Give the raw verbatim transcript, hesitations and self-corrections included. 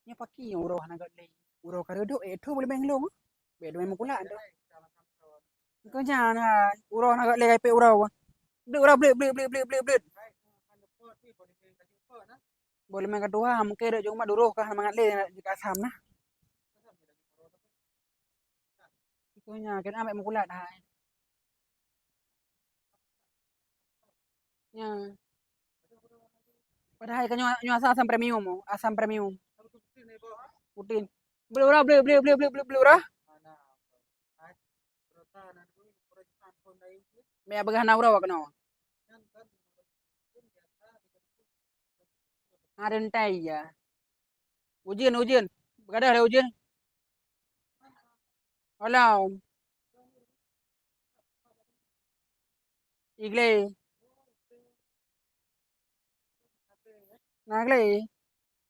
Nyoe paki nyang uroe hana gét lé. Uroe ka reudok, eh, tho boleh main lom. Bèk dumèe meukulak tu. Engkau nyan, ha, uroe hana gét lé, kai pèk uroe. Bleut uroe, bleut, bleut, bleut, bleut, bleut, bleut. Boleh main ka tuha, mungkin dok jong mak duroh ka hana mangat lé, jika asam nah. Engkau nyan, keunan bèk meukulak dah. Nyan. Padahai ka nyoe, nyoe asam, asam premium, oh. Asam premium. Rutin. Bleut uroe, bleut, bleut, bleut uroe. Meupeugah na uroe keunoe. Ada entai ya. Ujeuen, ujeuen. Gadôh lé ujeuen. Alam. Iglé. Na glé.